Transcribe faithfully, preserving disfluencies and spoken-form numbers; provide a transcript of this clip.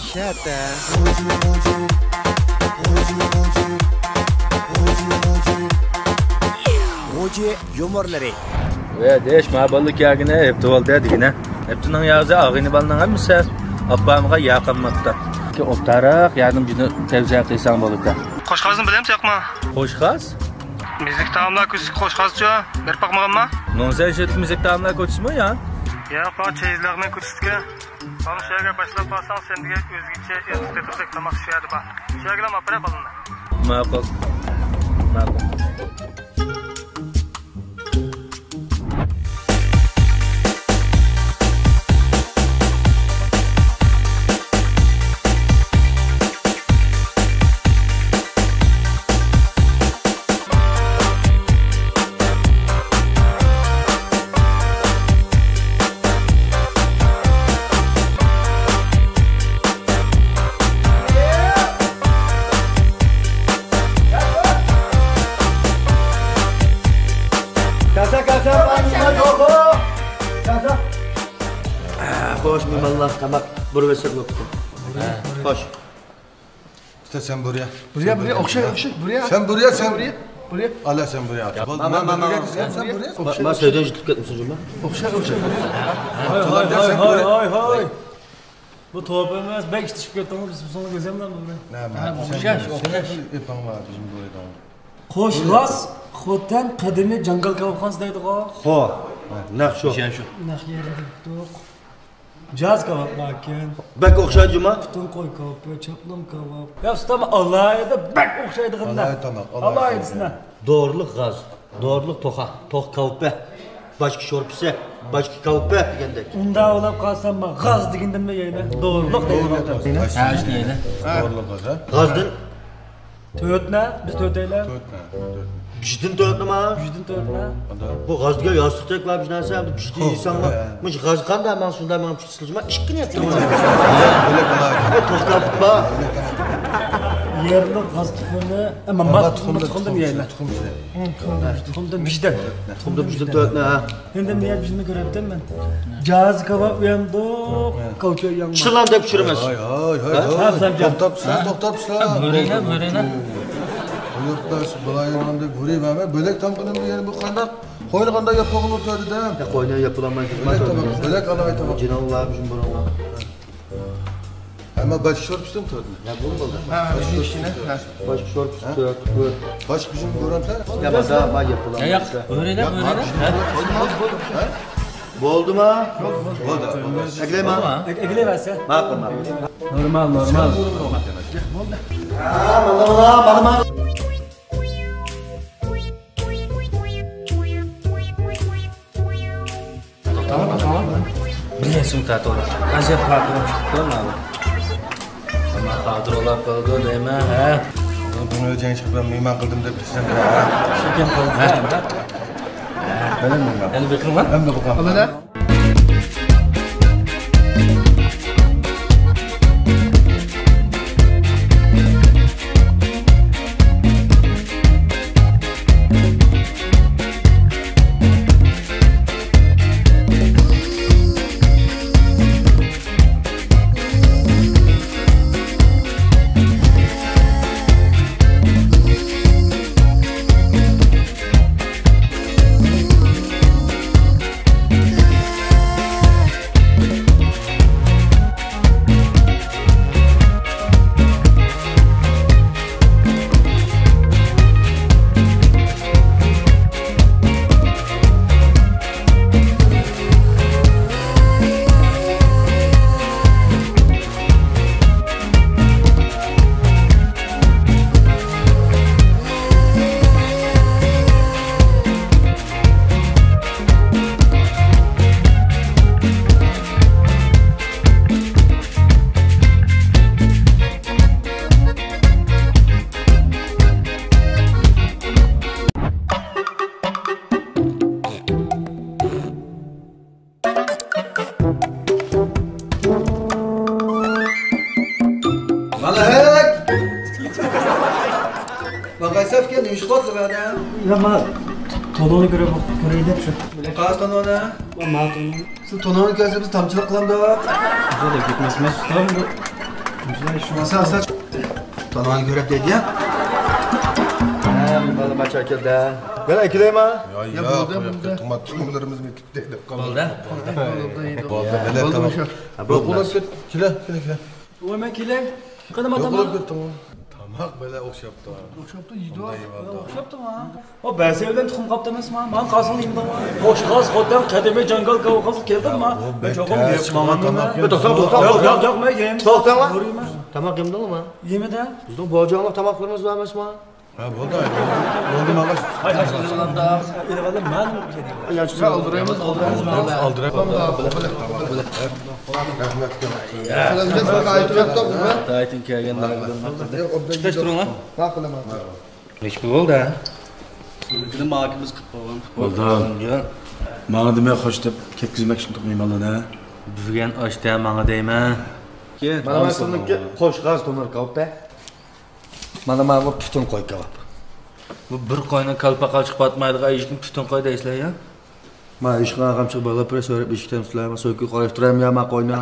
شەتە. غوجى يۇمۇرلىرى. ۋە دېيىش، ما بالىلىق ياگىنى ھەپتە بولدى دېگىنە. ھەپتىنىڭ يازى ئاغىنە بالىنىڭ ھەممىسى ئاپامغا ياقماپتۇ. ئوبدانراق ياردىم جېنى تەۋزە قىلساڭ بولىدۇ. خوش غازنى بىلەمسىز يوقمۇ؟ خوش غاز؟ مېزىك تائاملار كوچىسىدىكى خوش غازچۇ؟ بېرىپ باقمىغانما؟ نوزەن شېتى مېزىك تائاملار كوچىسىمۇ يا؟ ياق، چېيىزلارنىڭ كوچىسىدىكى. مانا شۇ يەرگە باشلاپ بارساڭ، سەن دېگەن ئۆزگىچە ئېتىپ تېتىقلىق تاماق شۇ يەردە بار. شۇ يەرگىلا ئاپىرە بالىنى. ماقۇل. ماقۇل. كاسا، كاسا، كاسا. خوش، مېھمانلار، تاماق بىر ۋەسىيەت بوپتۇ. خوش. ئۇستا، سەن بۇرىيا. بۇرىيا، بۇرىيا، ئوخشاي، ئوخشاي، بۇرىيا. سەن بۇرىيا، سەن بۇرىيا. بۇرىيا. ئالا، سەن بۇرىيا. بولدى، مەن بىر بىرگە دېسەم، سەن بۇرىيا. ما، ما سۆيدۈن جىتىپ كەتمىسۇن جۇما. ئوخشاي، ئوخشاي، بۇرىيا. ھاي، ھاي، ھاي، ھاي، ھاي. بۇ توپ ئەمەس، بەك ئىشلىشىپ كەتتىڭىز، بىز سوڭ كۆزەملا بۇرىيا. نە، مەن ھە، ئوخشاش، ئوخشاش. ئېپىڭ بار، بىزمۇ بۇرىيا. خوش غاز، خوتەن قەدىمىي جاڭگال كاۋاپخانىسى دەيدىغۇ. خو، نەق شۇ. شۇ، شۇ. نەق يېرىدە تۇردۇق. جاز كاۋاپ باركەن. بەك ئوخشايدۇ جۇما. پۈتۈن قوي كاۋاپى، چاپلام كاۋاپ. يا ئۇستام، ئالاھىدە بەك ئوخشايدىغىنىدە. ئالاھىدە تاماق، ئالاھىدە. ئالاھىدىسىنە. دورىلىق غاز، دورىلىق توخا، توخ كاۋىپى، باشكا شورپىسى، باشكا كاۋىپى دېگەندەك. ئۇنداق ئويلاپ قالسام، مەن غاز دېگىندىممۇ يەيمەن. دورىلىق دەيمەن. ھە، شۇنى يەيلى. دورىلىق غاز، ھە؟ غازدىن تۆتنە، بىز تۆتەيلەن. تۆتنە، تۆتنە. بىزدىن تۆتنىما؟ بىزدىن تۆتنە. بۇ غاز دېگەن ياستۇقتەك بار بىر نەرسە، بىزدە يېسەڭلار. مۇشۇ غاز قانداق ماڭا شۇنداق ماڭا پىچىقسىلجىما ئىككىنى يەتتىم. توختاپ بار. يەرلىك غاز تۇخۇمى، ئەمما مات تۇخۇمدىن يەيلى. تۇخۇمدىن بىزدە. تۇخۇمدىن بىزدە تۆتنە. ھە. ئەمدى مەن بىزنى كۆرۈۋەتتىم مەن. جاز كاۋاپ ئۇياندۇق، كاۋچۇ ياڭما. شۇلارنى دەپ چۈشۈرىمىز. ھاي، ھاي، ھاي، ھاي. توختاپسىلەر، توختاپسىلەر. بۆرىنى، بۆرىنى. قويۇپ بەرسە بۇلايغاندەك بۇرى بەرمەي، بۆلەك تامغىنىم دېگەن بۇ قانداق؟ قوينى قانداق ياپقانغا ئولتۇردى دە؟ يا قوينى ياپقىلانماي بۆلەك تاماق، بۆلەك ئالاي تاماق. جىناۋ بار بىزنىڭ بۇرۇنغا. ھەممە باشقا شورپىسىدىن تۆتنى. يا بولدى، بولدى. ھە، بىزنىڭ ئىشىنى، ھە. باشقا شورپىسى تۆت، تۆت. باشقا بىزنى كۆرەمسەن؟ يا مادا، ما ياپقىلانماي. يا، ياق، ئۆرىلە، ئۆرىلە. بولدىما؟ بولدى، بولدى. ئەگلەيما؟ ئەگلەيۋەرسە. ماقۇل، ماقۇل. نورمال، نورمال. ھە، مانا، مانا، مانا، مانا. توختاڭلار، توختاڭلار. بىر يەسىم تارتىۋالدى. ئەزىيەت پارتىنى چىقىپتۇ ماۋۇ. ئەمما خاتىرە ئۇلاپ قالىدۇ دەيمەن، ھە. بۇنى ئۆزۈڭ چىقىپ مېھمان قىلدىم دەپ بىرسىنى بىلەن، ھە. شېكەن قىلدى، ھە. بىلىمەن. يەنە بېقىڭلار. ئەمدى بېقىڭ. مانا ھەك! باقايسەن ئىكەن، نېمە ئىش قىلىۋاتىسەن بۇ يەردە؟ يا، ما تونۇڭنى كۆرۈپ، كۆرەي دەپ شۇ. قايسى تونۇڭنى؟ ما تونۇڭ. سىز تونۇڭنى كۆرسە بىز تامچىلىق قىلامدۇ؟ بۇ دەپ كەتمەس، مەن ئۇستام بۇ. تالغان كۆرۈپ دەيدۇ يا. بالا ماچا كەلدى. يەنە ئەكېلەيما؟ يا، يا، بولدى، بولدى. تۇملىرىمىزمۇ كۈتتى دەپ قالدى. بولدى. بولدى، بولدى. بولدى، بولدى. كېلە، كېلە، كېلە. ۋوي، مەن كېلەي. قېنى، مانا تاماق. تاماق بىلەن ئوخشاپتۇ. ئوخشاپتۇ، يېدى. ئوخشاپتۇ، ھە. ئۇ بەسەي بىلەن تۇخۇم قاپتۇ ئەمەسما؟ ماڭا قالسىڭ يېمىدىڭما؟ خوش خاز خوتەن قەدىمىي جاڭگال كاۋا قىلىپ كەلدىڭما؟ مەن چوقۇم يەپ ماڭىمەن. توختاڭ، توختاڭ، يوق، توختاڭ. يوق، يوق، مەن يەيمەن. توختاڭ. تاماق يېمىدىڭما؟ يېمىدىم. بىزنىڭ بوجاڭلىق تاماقلىرىمىز بار ئەمەسما؟ ھە، بولدى. بولدى، ماڭا. ھاي، ھاي. ئېلىۋالدىم، مەن يەيمەن. ياخشى، ئالدىرايمىز، ئالدىرايمىز. ئالدىرايمىز. رەھمەت. سىلەرگە سىزگە ئايتىپ ياتتۇق، نېمە؟ دايتىن كەلگەن. چىقىش تۇرۇڭلار. ماقۇل، ماقۇل. نېچە پۇل بولدى؟ بىزنىڭكىنى ماكىمىز قىلىپ قويغان. بولدى. ماڭا دېمەي خوش دەپ كەتكۈزمەك شۇنداق مېھمانلارنى. بۈگۈن ئاشتە ماڭا دەيمەن. مانا سىزنىڭكى قوش غاز تونۇر كاۋاپ. مانا، مانا بۇ پۈتۈن قوي كاۋاپ. بۇ بىر قوينىڭ كالپاقى چىقىپ پاتمايدىغان ئىشنى پۈتۈن قوي دەيسىلەر يا؟ ما ئىشقا ئاغامچىغا باغلاپ بېرە، سۆرەپ ئىشىكتىن تۇتۇلار، ما سۆكۈپ قاراپ تۇرايمۇ يا، ما قوينى؟